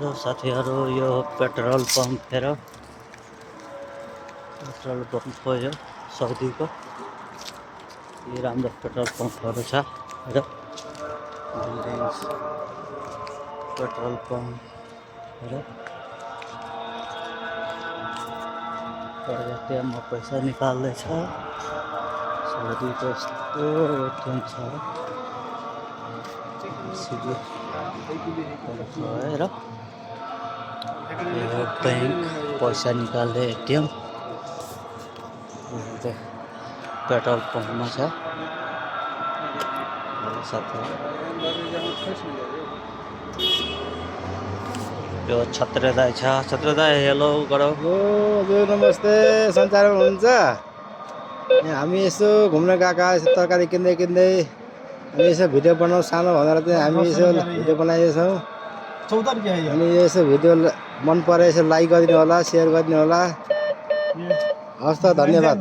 र साथीहरु यो पेट्रोल पम्प हेर पेट्रोल पम्प हो यो साउदीको यो राम्रो पेट्रोल पम्पहरु छ हेर बिल्डिङ्स पेट्रोल पम्प हेर एटीएम मा पैसा निकाल्दै छ साउदीको यस्तो एटीएम छ सिबी हेर यो बैंक पैसा निकाल्ने एटीएम पेट्रोल पम्पमा छ यो छत्रे दाई छ छत्रे दाई हेलो गरौ हजुर नमस्ते सञ्चारमा हुनुहुन्छ हामी यसो घुम्न गएका तरकारी किन्दै किन्दै अनि यसो भिडियो बनाउँ सानो भनेर चाहिँ हामी यसो भिडियो बनाइरहेछौँ अनि यसो भिडियो मन परे यसो लाइक गरिदिनु होला सेयर गरिदिनु होला हस् त धन्यवाद